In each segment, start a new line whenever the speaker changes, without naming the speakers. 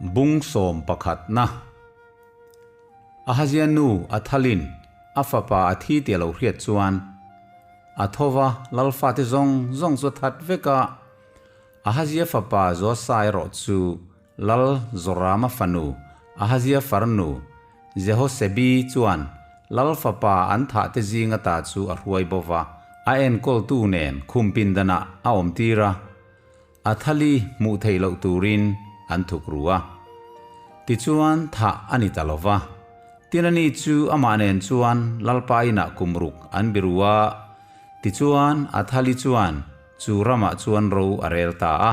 Bung sawm pakhatna. Ahazia nu Athalin a fapa a thi tih a lo hriat chuan a tho va, lal fate zawng zawng chu a that vek a. Ahazia fapa Joasa erawh chu Lal Zorama fanu Ahazia farnu Jehosebi chuan lal fapa an thah te zinga ta chu a hruai bo va, a enkawltu nen khum pindanah a awmtir a. Athali hmuh theih loh turin an thuk ru a. Tichuan thah a ni ta lo va. Tinani chu amah nen chuan Lalpa inah kum ruk an bi ru a. Tichuan Athali chuan chu ramah chuan ro a rel ta a.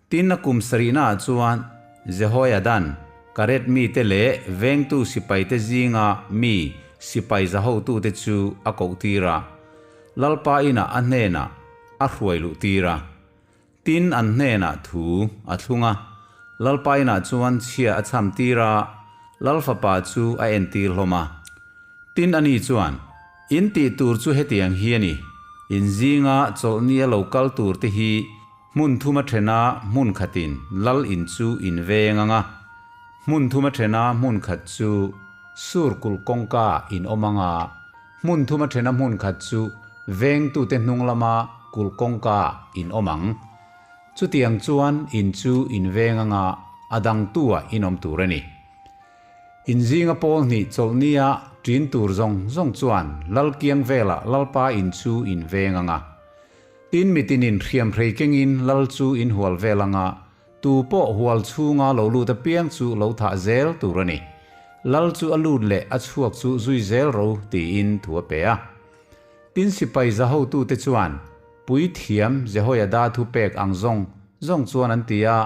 Tin a kum sarihnaah chuan Jehoiadan Karet mite leh vengtu sipaite zinga mi sipai zahotute chu a kohtir a. Lalpa inah a hnenah a hruai luh tir a. Tin an hnenah thu a thlung a, Lalpa inah chuan chhia a chham tir a, Lal fapa chu a entir hlawm a. Tin ani chuan, In tih tur chu hetiang hi a ni, in zinga chawlhni a lo kal tur te hi hmun thuma thena hmun khatin Lal in chu in veng ang a, hmun thuma thena hmun khat chu sur kulh kawngka in awm ang a, Hmun thuma thena hmun khat chu vengtute hnung lama kulh kawngka in awm ang. Chutiang chuan in chu in veng anga a dangtu-ah in awm tur a ni. In zinga pawl hnih chawlhnia ṭin tur zawng zawng chuan lal kiang velah lalpa in chu in veng anga. Tin mitinin hriamhrei kengin lal chu in hual vel anga Tu pawh hual chhunga lo lut apiang chu lo thah zel tur a ni. Lal chu a lut leh a chhuak chu zui zel ro tiin thu a pe a. Tin sipai za hotute chuan Puithiam Jehoiada thu pek ang zawng zawng chuan an ti a.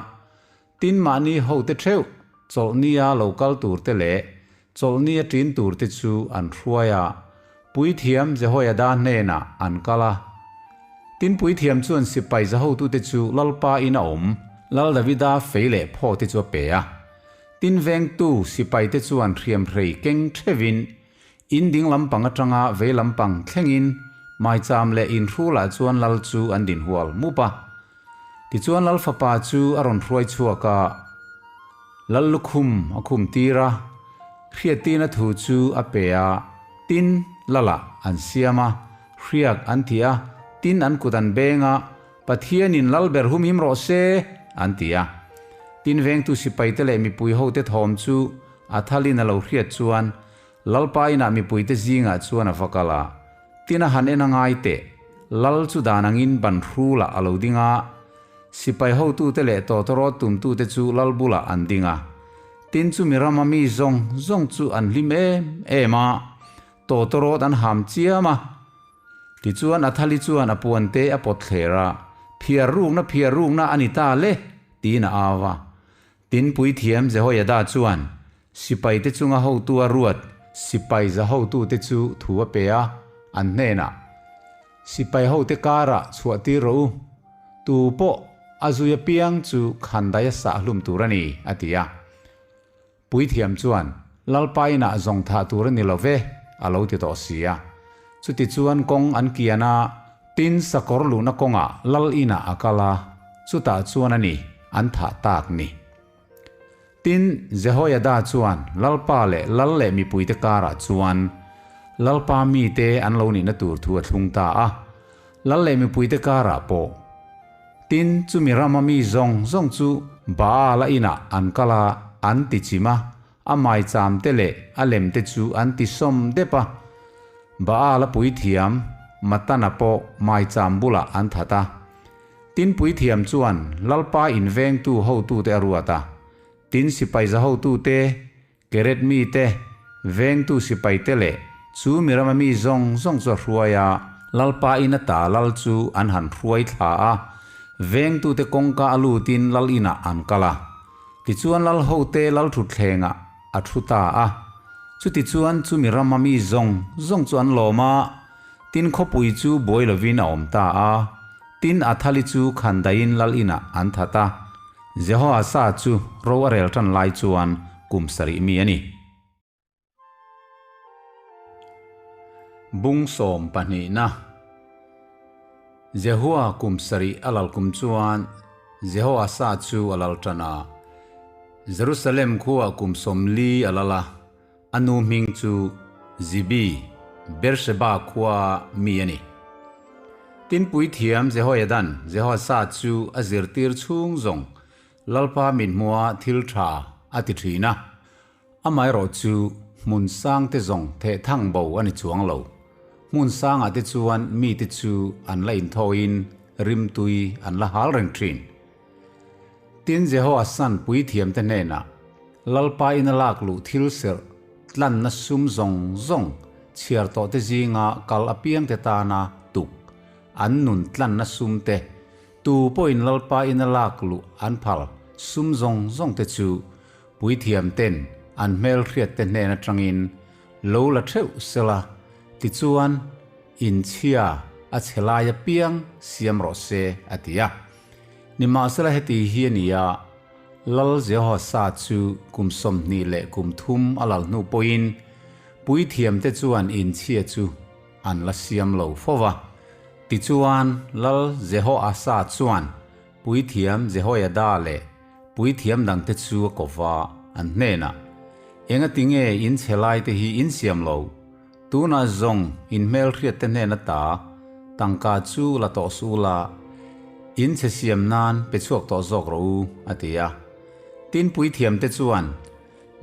Tin mahni hote theuh chawlhnia lo kal turte leh chawlhnia ṭin turte chu an hruai a, Puithiam Jehoiada hnenah an kal a. Tin Puithiam chuan sipai za hotute chu Lalpa in a awm, Lal Davida fei leh phaw te chu a pe a. Tin vengtu sipaite chuan hriamhrei keng theuhin In ding lampang atanga vei lampang thlengin maicham leh inhrulah chuan lal chu an din hual mup a. Tichuan lal fapa chu a rawn hruai chhuak a, lal lukhum a khum tir a, hriattina thu chu a pe a, tin lalah an siam a, hriak an ti a, tin an kut an beng a, Pathianin lal ber humhim rawh se, an ti a. Tin vengtu sipaite leh mipui hote thawm chu a thalin a lo hriat chuan Lalpa inah mipuite zingah chuan a va kal a, tin a han en a ngai teh, Lal chu dan angin ban hrulah a lo ding a, sipai hotute leh tawtawrawt tumtute chu Lal bulah an ding a, tin chumi rama mi zawng zawng chu an hlim em em a, tawtawrawt an ham chiam a. Tichuan Athali chuan a puante a pawt thler a, Phiar rukna, phiar rukna a ni ta le, tiin a au a. Tin Puithiam Jehoiada chuan sipaite chunga hotu a ruat sipai za hotute chu thu a pe a, an hnenah, Sipai hote karah chhuah tir rawh u, tu pawh a zui apiang chu khandai a sah hlum tur a ni, a ti a. Puithiam chuan, Lalpa inah zawng thah tur a ni lo ve, a lo ti tawh si a. Chutichuan kawng an kian a, tin sakawr luhna kawngah lal inah a kal a, chutah chuan a ni an thah tak ni. Tin, Jehoiada chuan Lalpa leh lal leh mipuite karah chuan Lalpa mite an lo nihna tur thu a thlung ta a, lal leh mipuite karah pawh. Tin, chumi rama mi zawng zawng chu Baal-a inah an kal a, an ti chim a, a maicham te leh a lem te chu an ti sawm dep a. Baal-a puithiam Matana pawh maicham bulah an that a. Tin, puithiam chuan Lalpa invengtu hotute a ruat a. Tin, sipai za hotute, Keret mite, vengtu sipaite leh chu mi rama mi zawng zawng chu a hruai a. Lalpa in ata lal chu an han hruai thla a, vengtute kawngka a lutin lal inah an kal a. Tichuan lal hote lal thutthlengah a thu ta a. Chutichuan chu mi rama mi zawng zawng chu an lawm a, tin khawpui chu buai lovin a awm ta a. Tin Athali chu khandaiin lal inah an that a. Jehoasa chu ro a rel tan lai chuan kum sarih mi a ni. Bung sawm pahnihna Jehua kum sarih a lal kum chuan Jehoasa chu a lal tan a. Jerusalem khuaah kum 40 a lal a, a nu hming chu Zibi, Beersheba khua mi a ni. Tin puithiam Jehoiadan Jehoasa chu a zirtir chhung zawng Lalpa mithmuha thil tha a ti thin a. Amaherawh chu hmun sang te zawng theh thang bo a ni chuang lo. Hmun sangah te chuan mite chu an la inthawiin rimtui an la hal reng thin. Tin Jehoasan puithiamte hnenah Lalpa ina lak luh thil serh tlanna sum zawng zawng chhiar tawh te zinga kal apiangte tana tuk an nun tlanna sum te tu pawhin Lalpa ina lak luh an phal sum zawng zawng te chu Puithiam ten an hmelhriat te hnen atangin lo la theuh sela, tichuan inchhia a chhe lai apiang siam rawh se, a ti a. Nimahsela heti hi a ni a, Lal Jehoasa chu kum 23 a lal hnu pawhin puithiam te chuan inchhia chu an la siam lo fo va. Tichuan Lal Jehoasa chuan Puithiam Jehoiada leh puithiam dangte chu a ko va, an hnenah, Engati nge in chhe laite hi in siam lo? Tunah zawng in hmelhriatte hnen ata tangka chu la tawh suh ula, in chhe siam nan pe chhuak tawh zawk rawh u, a ti a. Tin, puithiamte chuan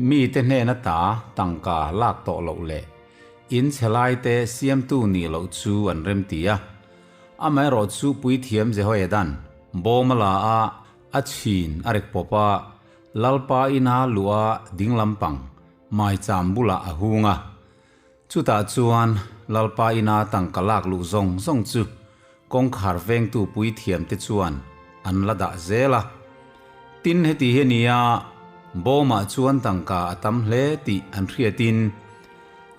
mite hnen ata tangka lak tawh loh leh in chhe laite siamtu nih loh chu an remti a. Amaherawh chu puithiam Jehoiadan bawm a la a, a chhin a rek pawp a, Lalpa ina luh a ding lampang maicham bulah a hung a. Chutah chuan Lalpa ina tangka lak luh zawng zawng chu kawngkhar vengtu puithiam te chuan an la dah zel a. Tin heti hi a ni a, bawmah chuan tangka a tam hle tih an hriatin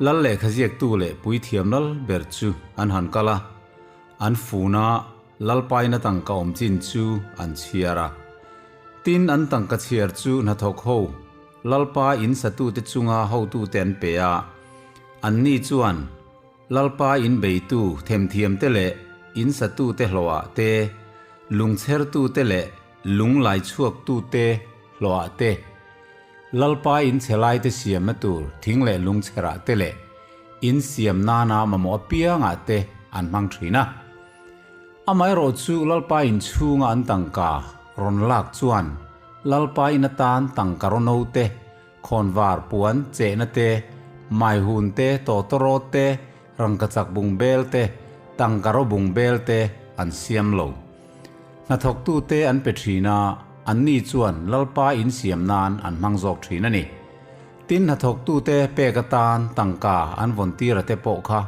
Lal lehkha ziaktu leh puithiam lal ber chu an han kal a, an fun a, Lalpaina tangka awm chin chu an chhiar a. Tin, an tangka chhiar chu hnathawk ho, Lalpa in satute chunga hotute an pe a. Anni chuan Lalpa in beitu themthiamte leh in satute hlawhah te, lungchhertute leh lunglai chhuaktute hlawhah te, Lalpa in chhe laite siamna tur thing leh lungchherah te leh in siam nana mamawh apiangah te an hmang thin a. Amaherawh chu Lalpa in chhunga an tangka rawn lak chuan Lalpa in atan tangka rawno te, khawnvar puan chehna te, maihun te, tawtawrawt te, rangkachak bungbel te, tangka raw bungbel te an siam lo. Hnathawktute an pe thin a, anni chuan Lalpa in siam nan an hmang zawk thin a ni. Tin, hnathawktute pek atan tangka an vawn tir a te pawh kha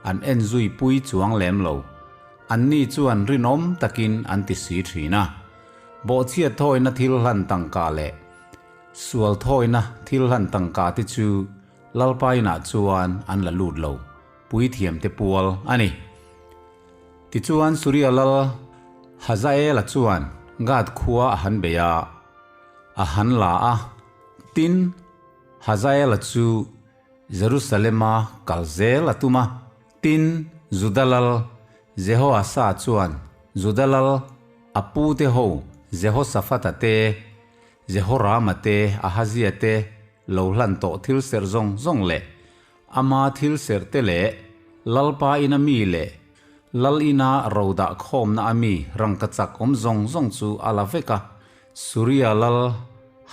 an en zui pui chuang lem lo. Anni chuan rinawm takin an ti si thin a. Bawhchhiat thawina thil hlan tangka leh sual thawina thil hlan tangka te chu Lalpa inah chuan an la lut lo, puithiamte pual a ni. Tichuan Suria lal Hazaela chuan Gath khua a han bei a, a han la a. Tin, Hazaela chu Jerusalema kal zel a tum a. Tin, Juda lal Jehoasa chuan Juda lal a pute ho Jehosaphata te, Jehorama te, Ahazia te lo hlan tawh thil serh zawng zawng leh Ama thil serh te leh Lalpa ina mi leh Lal ina ro dah khawmna a mi rangkachak awm zawng zawng chu a la vek a, Suria lal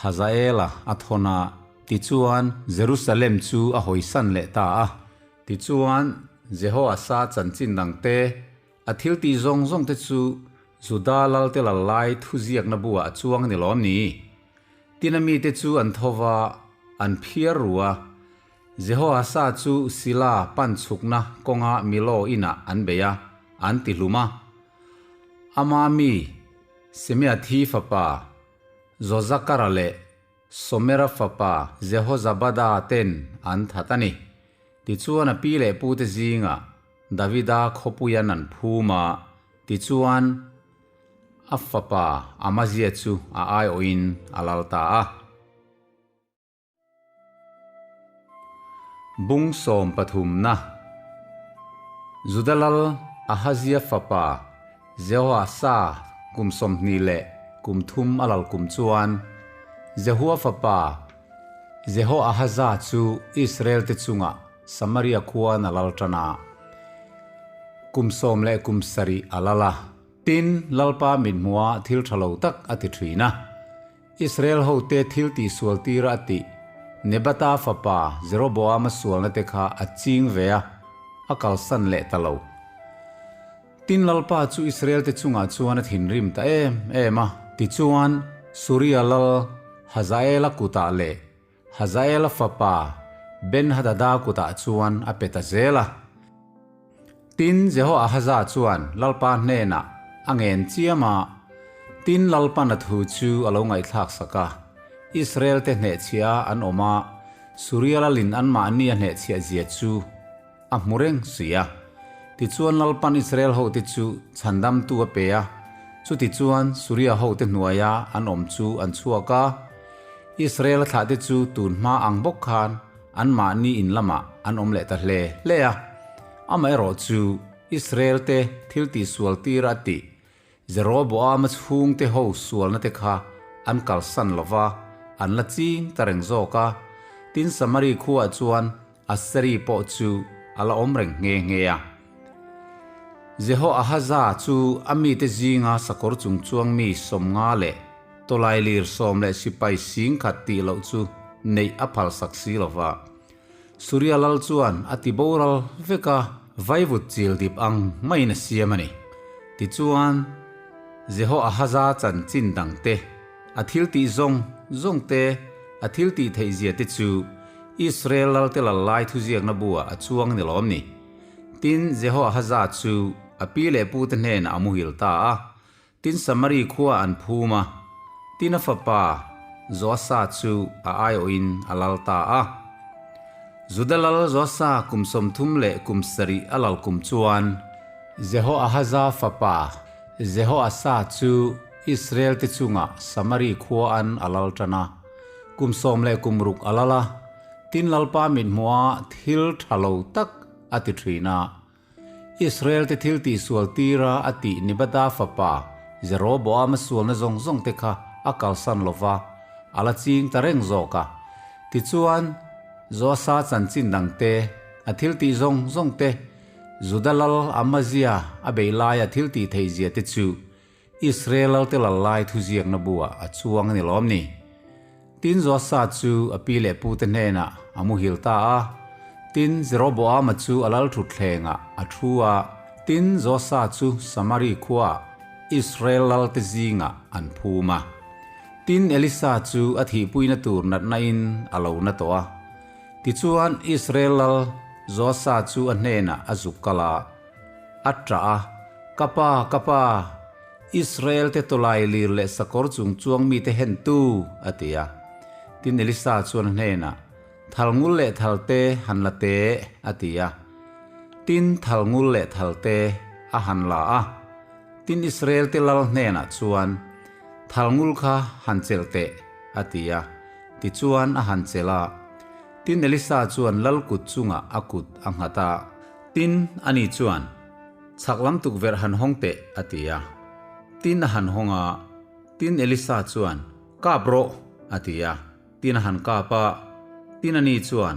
Hazaela a thawn a, tichuan Jerusalem chu a hawisan leh ta a. Tichuan Jehoasa chanchin dang te, a thil tih zawng zawng te chu Juda lal te lal lai thuziakna buah a chuang a ni lawm ni? Tin a mite chu an tho va, an phiar ru a. Jehoasa chu Sila pan chhukna kawnga Milo inah an bei a, an ti hlum a. Ama mi Simeathi fapa Jozakara leh Somera fapa Jehozabada ten an that a ni. Tichuan a pi leh pute zingah Davida khawpuian an phum a, tichuan a fapa Amazia chu a aiawhin a lal ta a. Bung sawm pathumna, Juda lal Ahazia fapa Jehoasa kum 23 a lal kum chuan Jehua fapa Jehoahaza chu Israel-te chungah Samaria khuan a lal tan a, kum 17 a lal a. Tin, Lalpa mithmuha thil tha lo tak a ti thin a. Israel hote thil tihsual tira a tih Nebata fapa Jeroboama sualna te kha a ching ve a, a kalsan leh ta lo. Tin Lalpa chu Israel-te chungah chuan a thinrim ta em em a. Tichuan, Suria lal Hazaela kutah leh Hazaela fapa Ben-hadada kutah chuan a pe ta zel a. Tin, Jehoahaza chuan Lalpa hnenah a ngen chiam a, tin Lalpan a thu chu a lo ngaihthlak sak a. Israel-te hnehchhiah a an awm a, Suria lalin anmahni a hnehchhiah zia chu a hmu reng si a. Tichuan Lalpan Israel hote chu chhandamtu a pe a, chutichuan Suria hote hnuaia an awm chu an chhuak a. Israel a thlahte chu tun hma ang bawk khan anmahni in lamah an awm leh ta hle hle a. Amaherawh chu Israel te thil tihsual tir a tih Jeroboama chhungte ho sualna te kha an kalsan lo va, an la ching ta reng zawk a. Tin Samari khuaah chuan Aseri pawh chu a la awm reng nghe nghe a. Jehoahaza chu a mite zinga sakawr chung chuang mi 50 leh tawlailir 10 leh sipai 10,000 tih loh chu neih a phalsak si lo va. Suria lal chuan a ti boral vek a, vaivut chil dip ang maiin a siam a ni. Tichuan, Jehoahaza chanchin dangte, a thil tih zawng zawng te, a thil tih theih zia te chu Israel lalte lal lai thuziakna buah a chuang ni lawm ni? Tin, Jehoahaza chu a pi leh pute hnenah a muhil ta a, Tin Samari khua an phum a, tin a fapa Joasa chu a aiawhin a lal ta a. Juda lal Joasa kum 37 a lal kum chuan Jehoahaza fapa Jehoasa chu Israel-te chungah Samari khua an a lal tan a, kum 16 a lal a, tin Lalpa mithmuha thil tha lo tak a ti thin a. Israel-te thil tihsual tira a tih Nebata fapa Jeroboama sualna zawng zawng te kha a kalsan lo va, a la ching ta reng zawk a. Tichuan, Joasa chanchin dang te, a thil tih zawng zawng te, Juda lal Amazia a bei laia thil tih theih zia te chu Israel lalte lal lai thuziakna buah a chuang a ni lawm ni? Tin Joasa chu a pi leh pute hnenah a muhil ta a. Tin Jeroboama chu a lal thutthlengah a thu a. Tin Joasa chu Samari khuaah Israel lalte zingah an phum a. Tin Elisa chu a thihpuina tur natna in a lo na tawh a. Tichuan Israel lal Joasa chu a hnenah a zuk kal a. A ṭah a, Ka pa, ka pa, Israel-te tawlai lir leh sakawr chung chuang mite hentu, a ti a. Tin Elisa chuan a hnenah, Thal ngul leh thal te han la teh, a ti a. Tin thal ngul leh thal te a han la a. Tin Israel-te lal hnenah chuan, Thal ngul kha han chelh teh, a ti a. Tichuan a han chelh a. Tin Elisa chuan lal kut chungah a kut a nghat a. Tin, ani chuan, Chhak lam tukverh han hawng teh, a ti a. Tin a han hawng a. Tin Elisa chuan, Kap rawh, a ti a. Tin a han kap a. Tin ani chuan,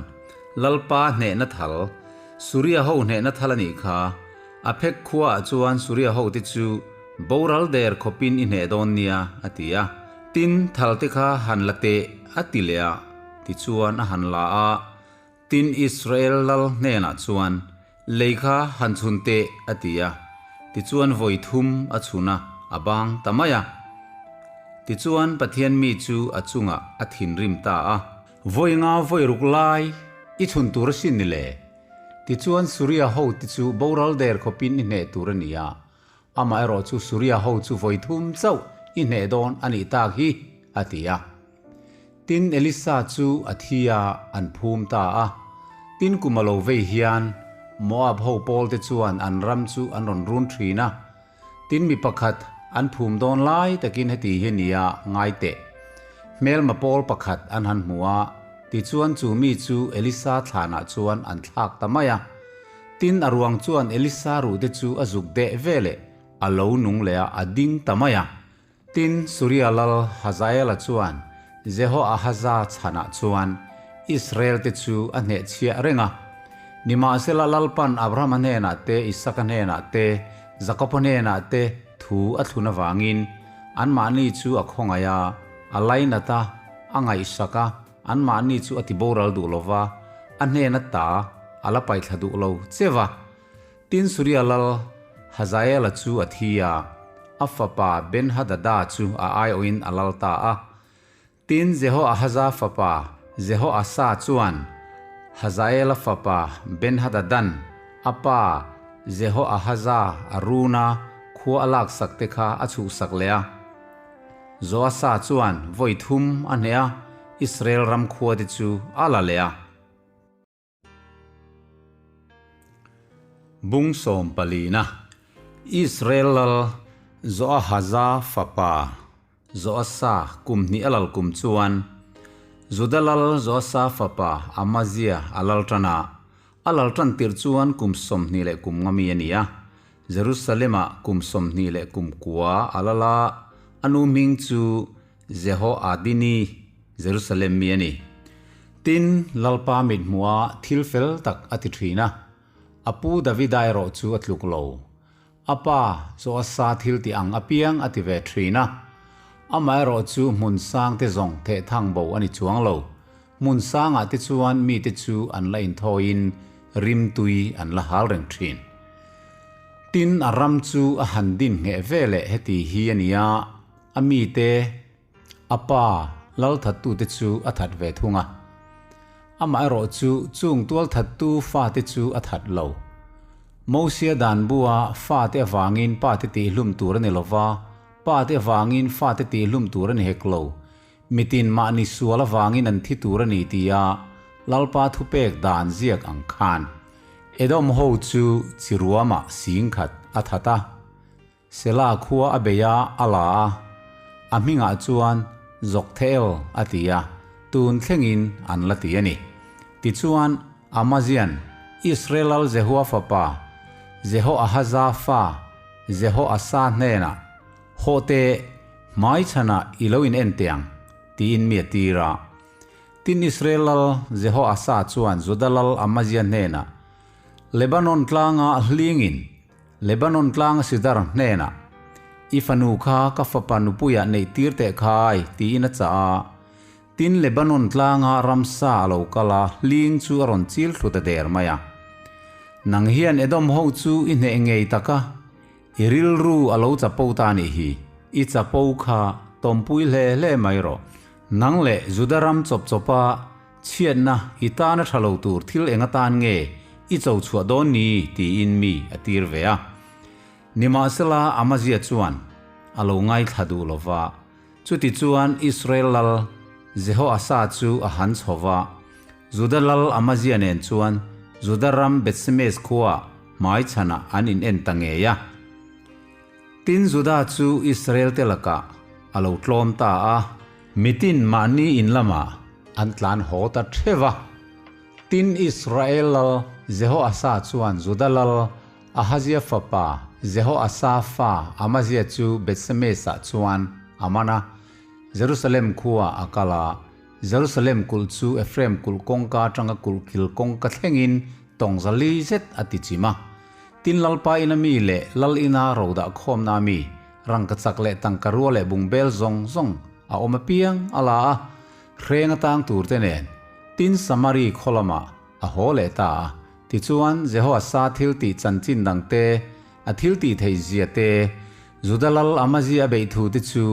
Lalpa hnehna thal, Suria ho hnehna thal a nih kha. A phek khuaah chuan Suria hote chu boral der khawpin i hneh dawn nia, a ti a. Tin, thal te kha han la teh, a ti leh a. Tichuan a han la a. Tin Israel lal hnenah chuan, Lei kha han chhun teh, a ti a. Tichuan vawi thum a chhun a, a bang ta mai a. Tichuan Pathian mi chu a chungah a thinrim ta a. Vawi nga vawi ruk lai i chhun tur asin ni le? Tichuan Suria ho te chu boral der khawpin i hneh tur a ni a, amaherawh chu Suria ho chu vawi thum chauh i hneh dawn a nih tak hi, a ti a. Tin, Elisa chu a thi a, an phum ta a. Tin, kum a lo vei hian Moab ho pawlte chuan an ram chu an rawn run thin a. Tin, mi pakhat an phum dawn lai takin heti hi nia ngai teh. Hmelma pawl pakhat an han hmu a, tichuan chu mi chu Elisa thlanah chuan an thlak ta mai a. Tin, a ruang chuan Elisa ruhte chu a zuk deh veleh a lo nung leh a, a ding ta mai a. Tin, Suria lal Hazaela chuan Jehoahaza chhanah chuan Israel-te chu a hnehchhiah reng a. Nimahsela Lalpan Abrahama hnenah te, Isaka hnenah te, Jakoba hnenah te thu a thlun avangin anmahni chu a khawngaih a, a lainat a, a ngaihsak a, anmahni chu a tiboral duh lo va, a hnena ta a la paihthla duh lo che va. Tin Suria lal Hazaela chu a thi a, a fapa Ben-hadada chu a aiawhin a lal ta a. Tin Jehoahaza fapa Jehoasa chuan Hazaela fapa Ben-hadadan a pa Jehoahaza a runa khua a laksak te kha a chhuhsak leh a. Joasa chuan vawi thum a hneh a, Israel ram khua te chu a la leh a. Bung sawmpalina, Israel lal Joahaza fapa Joasa kum hnih a lal kum chuan Juda lal Joasa fapa Amazia a lal tan a, a lal tan tirh chuan kum 20 leh kum nga mi a ni a, Jerusalem-ah kum 20 leh kum kua a lal a, a nu hming chu Jehoadini, Jerusalem mi a ni. Tin, Lalpa mithmuha thil fel tak a ti thin a, a pu Davida erawh chu a tluk lo. A pa Joasa thil tih ang apiang a ti ve thin a, amaherawh chu hmun sang te zawng theh thang bo a ni chuang lo. Hmun sangah te chuan mite chu an la inthawiin rimtui an la hal reng thin. Tin, a ram chu a han din ngheh ve leh heti hi a ni a, A mite, a pa, lal thattute chu a that ve thung a. Amaherawh chu chung tual thattu fate chu a that lo. Mosia dan bua fate avangin pate tihhlum tur a ni lo va, pate avangin fate tihhlum tur a ni hek lo. Mitin mahni sual avangin an thi tur a ni tia Lalpa thupek dan ziak ang khan Edom ho chu chiruamah singkhat a that a. Sela khua a bei a, a la a, a hmingah chuan Joktheel a ti a, tun thlengin an la ti a ni. Tichuan, Amazian, Israel lal Jehua fapa, Jehoahaza fa, Jehoasa hnenah, Hawh teh, hmaichhanah i lo in en teh ang, tiin mi a tir a. Tin Israel lal Jehoasa chuan Juda lal Amazia hnenah, Lebanon tlanga hlingin, Lebanon tlanga sidar hnenah, I fanu kha ka fapa nupuiah neih tir teh khai, tiin a chah a. Tin, Lebanon tlanga ramsa a lo kal a, hling chu a rawn chil thlu ta der mai a. Nang hian Edom ho chu i hneh ngei tak a, i rilru a lo chapo ta nih hi, i chapo kha tawmpui hle hle mai rawh. Nang leh Juda ram chawp chawpa Chhiatna, i tana tha lo tur thil eng atan nge i cho chhuah dawn ni? tiin mi a tir ve a. Nimahsela Amazia chuan a lo ngaithla duh lo va. Chutichuan Israel lal Jehoasa chu a han chho va, Juda lal Amazia nen chuan Juda ram Bethsemes khuaah hmaichhanah an in en ta ngei a. Tin Juda chu Israel te lakah a lo tlawm ta a. Mitin mahni in lamah an tlan haw ta theuh a. Tin Israel lal Jehoasa chuan Juda lal Ahazia fapa Jehoasa fa Amazia chu Bethsemes-ah chuan a man a, Jerusalem khuaah a kal a. Jerusalem kulh chu Ephraim kulh kawngka atanga kulh kil kawngka thlengin tawngza li zet a ti chim a. Tin Lalpa ina mi leh Lal ina ro dah khawmna mi, rangkachak leh tangka rua leh bungbel zawng zawng a awm apiang a la a, hreng atang tur te nen tin Samari khaw lamah a haw leh ta a. Tichuan, Jehoasa thil tih chanchin dang te, a thil tih theih zia te, Juda lal Amazia a beih thu te chu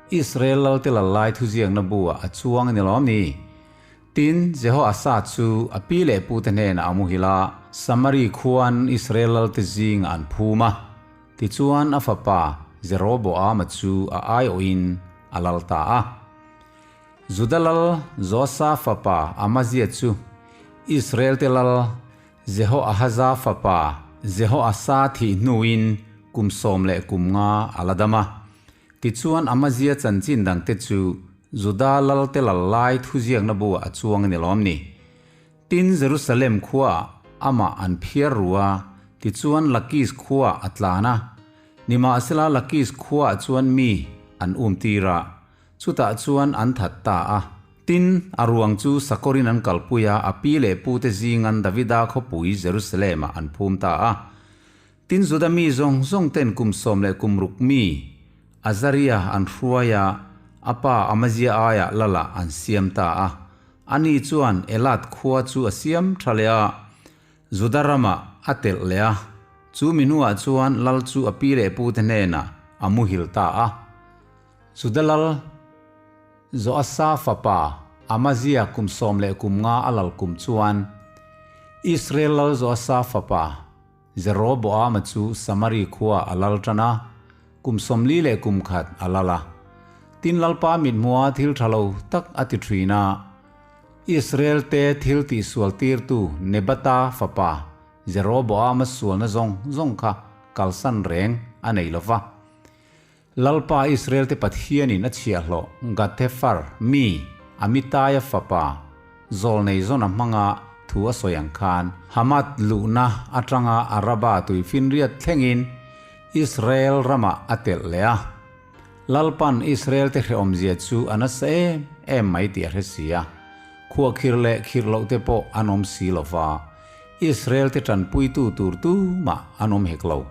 Israel lal te lal lai thuziakna bu ah a chuang a ni lawm ni? Tin, Jehoasa chu a pi leh pute hnenah a muhil a, Samari khuan Israel lalte zingah an phum a. Tichuan a fapa Jeroboama chu a aiawhin a lal ta a. Juda lal Joasa fapa Amazia chu Israelte lal Jehoahaza fapa Jehoasa thih hnuin kum 15 a la dam a. Tichuan Amazia chanchin dangte chu Juda lalte lal lai thuziakna buah a chuang a ni lawm ni? Tin, Jerusalem khuaah amah an phiar ru a, tichuan Lakis khuaah a tlan a. Nimahsela Lakis khuaah chuan mi an umtir a. Chutah chuan an that ta a. Tin, a ruang chu sakawrin an kalpui a, a pi leh pute zingan Davida khawpui Jerusalem-ah an phum ta a. Tin, Juda mi zawng zawng ten kum 16 mi Azaria an hruai a, a pa Amazia aiah Lalah an siam ta a. Ani chuan Elat khua chu a siam tha leh a, Juda ramah a telh leh a. Chu mi hnuah chuan Lal chu a pi leh pute hnenah a muhil ta a. Juda Lal Joasa fapa Amazia kum 15 a lal kum chuan Israel Lal Joasa fapa Jeroboama chu Samari khua a lal tan a, kum 41 a lal a. Tin Lalpa mithmua thil tha lo tak a ti thin a, Israel te thil tihsual tirtu Nebata fapa Jeroboama sualna zawng zawng kha kalsan reng a nei lo va. Lalpa Israel-te Pathianin a chhiahhlawh Gathefar mi Amitaia fapa Zawlnei Zona hmanga thu a sawi ang khan, Hamath luhna atanga Araba tuifinriat thlengin Israel ramah a telh leh a. Lalpan Israel-te hrehawmzia chu a nasa em em mai tih a hre si a, khuahkhir leh khirh loh te pawh an awm si lo va, Israel-te tanpuitu tur tumah an awm hek lo.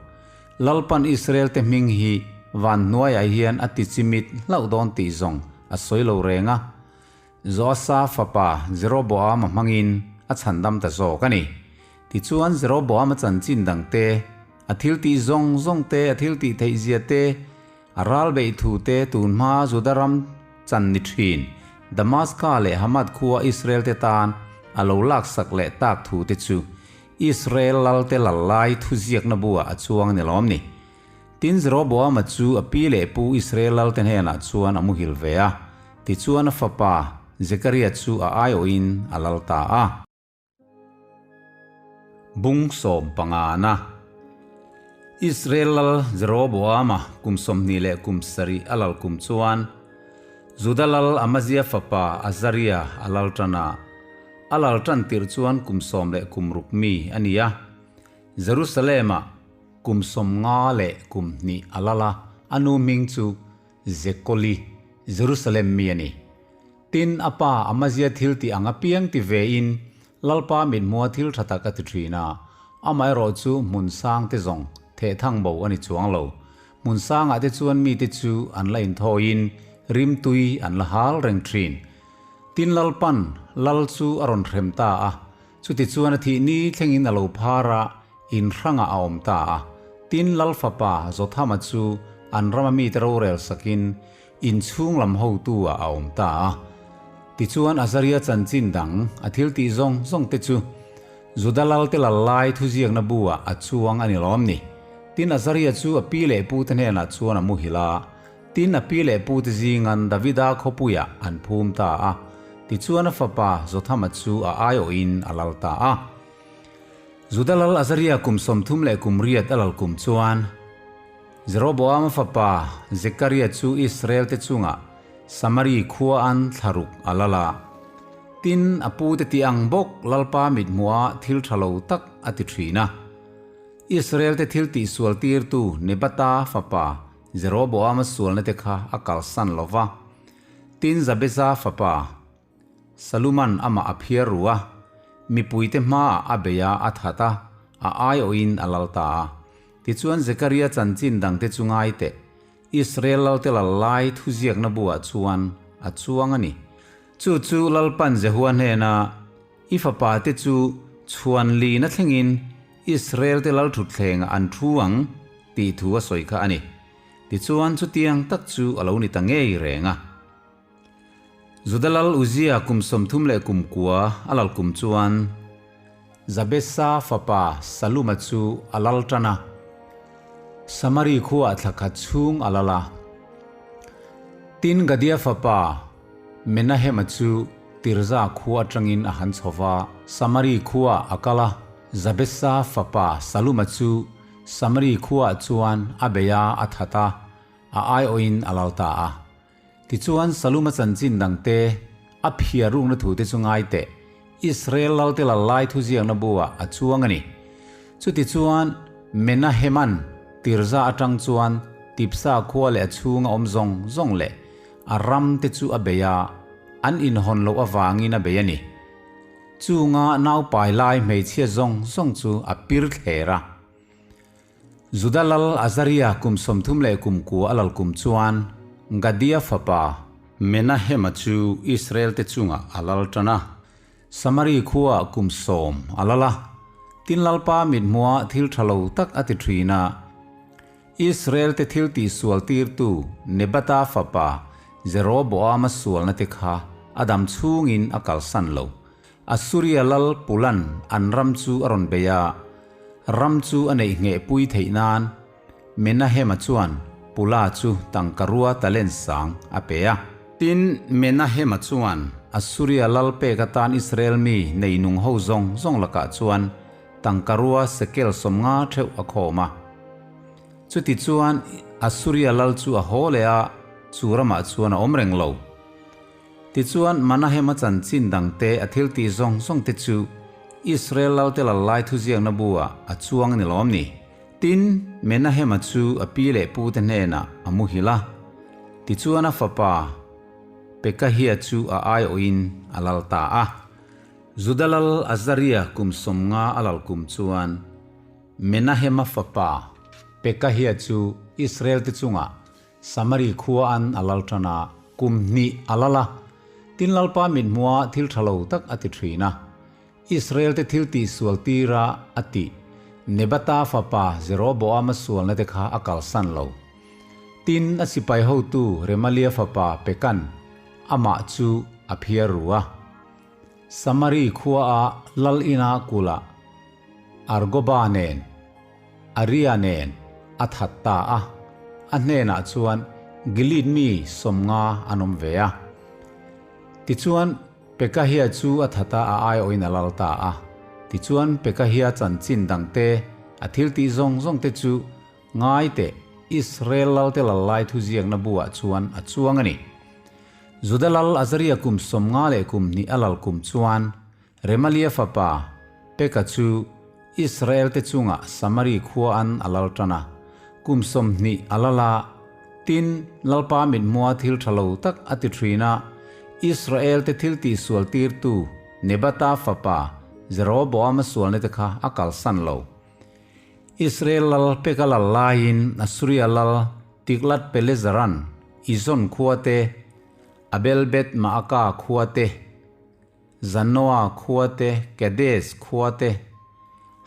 Lalpan Israel-te hming hi van hnuaiah hian a ti chimit hlauh dawn tih zawng a sawi lo reng a, Joasa fapa Jeroboama hmangin a chhandam ta zawk a ni. Tichuan Jeroboama chanchin dang te, a thil tih zawng zawng te, a thil tih theih zia te, a ral beih thu te tun hma Juda ram chan ni thin Damaska leh Hamath khua Israel-te tan a lo laksak leh tak thu te chu Israel lalte lal lai thuziakna buah a chuang a ni lawm ni. Tin Jeroboama chu a pi leh pu Israel lalte hnenah chuan a muhil ve a, tichuan a fapa Zekaria chu a aiawhin a lal ta a. Bung sawmpangana Israel lal Jeroboama kum 27 a lal kum chuan Juda lal Amazia fapa Azaria a lal tan a. A lal tan tirh chuan kum 16 mi a ni a, Jerusalem-ah kum 52 a lal a, a nu hming chu Zekoli, Jerusalem mi a ni. Tin, a pa Amazia thil tih ang apiang ti vein Lalpa mithmua thil tha tak a ti thin a, amaherawh chu hmun sang te zawng theh thang bo a ni chuang lo. Hmun sangah te chuan mite chu an la inthawiin rimtui an la hal reng thin. Tin Lalpan Lal chu a rawn hrem ta a, chutichuan a thih ni thlengin a lo phar a, in hrangah a awm ta a. Tin Lal fapa Jothama chu an rama mite rorel sakin in chhung lam hotu ah a awm ta a. Tichuan Azaria chanchin dang a thil tih zawng zawng te chu Juda Lalte lal lai thuziakna bu ah a chuang a ni lawm ni. Tin Azaria chu a pi leh pute hnenah chuan a muhil a, Tin, a pi leh pute zingan Davida khawpuiah an phum ta a, tichuan a fapa Jothama chu a aiawhin a lal ta a. Juda lal Azaria kum 38 a lal kum chuan, Jeroboama fapa Zekaria chu Israel-te chungah Samari khua an thlaruk a lal a. Tin, a pute tih ang bawk Lalpa mithmuhah thil tha lo tak a ti thin a. Israel-te thil tihsual tirtu Nebata fapa Jeroboama sualna te kha a kalsan lo va, tin Jabeza fapa Saluman amah a phiar ru a, mipuite hmaah a bei a, a that a, a aiawhin a lal ta a. Tichuan Zekaria chanchin dangte chu ngai teh, Israel lalte lal lai thuziakna buah chuan a chuang a ni. Chu chu Lalpan Jehua hnena, I fapa te chu chhuan lina thlengin Israel te lal thutthlengah an thu ang, tih thu a sawi kha a ni. Tichuan chutiang tak chu a lo ni ta ngei reng a. Juda lal Uzia kum 39 a lal kum chuan Jabesa fapa Saluma chu a lal tan a, Samari khuaah thla khat chhung a lal a. Tin Gadia fapa Menahema chu Tirza khua atangin a han chho va, Samari khuaah a kal a, Jabesa fapa Saluma chu Samari khuaah chuan a bei a, a that a, a aiawhin a lal ta a. Tichuan Saluma chanchin dangte, a phiar rukna thute chu ngai teh, Israel lalte lal lai thuziakna buah a chuang a ni. Chutichuan Menaheman Tirza atang chuan Tipsa khua leh a chhunga awm zawng zawng leh. A ram te chu a bei a, an inhawn loh avangin a bei a ni. Chunga naupai lai hmeichhia zawng zawng chu a pir thler a. Juda lal Azaria kum 30 leh kum kua a lal kum chuan Gadia fapa Menahema chu Israel te chungah a lal tan a. Samari khuaah kum 10 a lal a, tin Lalpa mithmuah thil tha lo tak a ti thin a. Israel te thil tihsual tirtu Nebata fapa Jeroboama sualna te kha a dam chhungin a kalsan lo. Assuria lal Pulan an ram chu a rawn bei a, ram chu a neih ngheh pui theih nan Menahema chuan Pula chu tangka rua talent sang a pe a. Tin, Menahema chuan Assuria lal pek atan Israel mi neinung ho zawng zawng lakah chuan tangka rua sekel 50 theuh a khawm a. Chuti chuan Assuria lal chu a haw leh a, chu ramah chuan a awm reng lo. Tichuan Manahema chanchin dangte a thil tih zawng zawng te chu Israel lalte lal lai thuziakna buah a chuang a ni lawm ni? Tin, Menahema chu a pi leh pute hnenah a muhil a. Tichuan a fapa Pekahia chu a aiawhin a lal ta a. Juda lal Azaria kum 50 a lal kum chuan Menahema fapa Pekahia chu Israel te chungah Samari khua an a lal tan a, kum hnih a lal a. Tin Lalpa mithmuah thil tha lo tak a ti thin a. Israel te thil tihsual tira a tih Nebata fapa Jeroboama sualna te kha a kalsan lo. Tin a sipai hotu Remalia fapa Pekan amah chu a phiar ru a. Samari khua a lal ina kula Argoba nen, Aria nen a that ta a, a hnenah chuan Gilead mi 50 an awm ve a. Tichuan, Pekahia chu a that a, a aiawhin a lal ta a. Tichuan, Pekahia chanchin dangte, a thil tih zawng zawng te chu ngai teh Israel lalte lal lai thuziakna buah chuan a chuang a ni. Juda lal Azaria kum 50 leh kum hnih a lal kum chuan Remalia fapa Peka chu Israel te chungah Samari khua an a lal tan a, kum 20 a lal a, tin Lalpa mithmua thil tha lo tak a ti thin a, Israel te thil tihsual tirtu Nebata fapa Jeroboama sualna te kha a kalsan lo. Israel lal Peka lal laiin Assuria lal Tiglath-Pileseran Izon khua te, Abel-Beth-Maaka khua te, Zanoa khua te, Kedes khua te,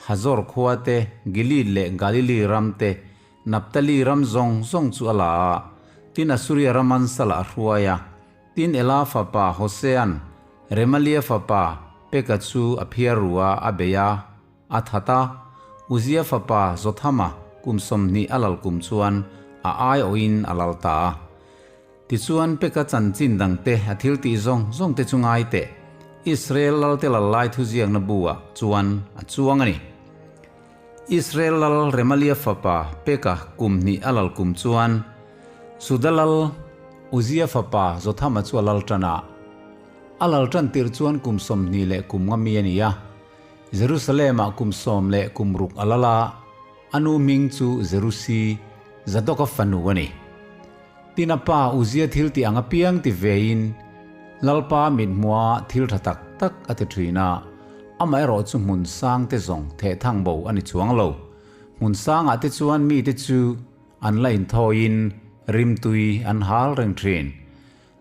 Hazor khua te, Gilead leh Galili ram te, Naphtali ram zawng zawng chu a la a, tin Assuria raman salah a hruai a. Tin Ela fapa Hosean Remalia fapa Peka chu a phiar ru a, a bei a, a that a. Uzia fapa Jothama kum 20 a lal kum chuan a aiawhin a lal ta a. Tichuan Peka chanchin dangte a thil tih zawng zawng te chu ngai teh, Israel lalte lal lai thuziakna buah chuan a chuang a ni. Israel lal Remalia fapa Peka kum hnih a lal kum chuan Juda lal Uzia fapa Jothama chu a lal tan a. A lal tan tir chuan kum 20 leh kum nga mi a ni a. Jerusalem-ah kum 10 leh kum ruk a lal a, a nu hming chu Jerusi, Zadoka fanu a ni. Tin a pa Uzia thil tih ang apiang ti vein Lalpa mithmuah thil tha tak tak a ti thin a, amaherawh chu hmun sang te zawng thehthang bo a ni chuang lo. Hmun sangah te chuan mite chu an la inthawiin rimtui an hal reng thin.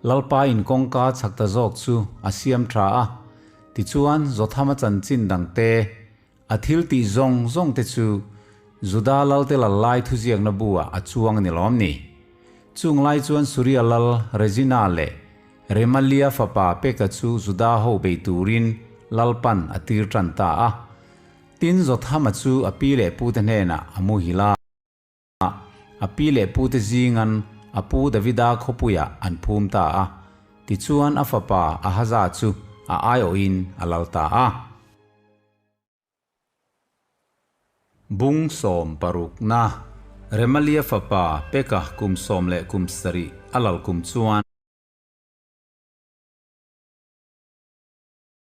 Lalpa in kawngka chak ta zawk chu a siam tha a, tichuan Jothama chanchin dangte A thil tih zawng zawng te chu Juda lalte lal lai thuziakna buah a chuang a ni lawm ni? Chung lai chuan Suria lal Rezina leh Remalia fapa Peka chu Juda ho bei turin Lalpan a tir tan ta a. Tin Jothama chu a pi leh pute hnenah a muhil a. A pi leh pute zingan a pu Davida khawpuiah an phum ta a, tichuan a fapa Ahaza chu a aiawhin a lal ta a. Bung 60 na, Remalia fapa Pekah kum 10 leh kum 7 a lal kum chuan.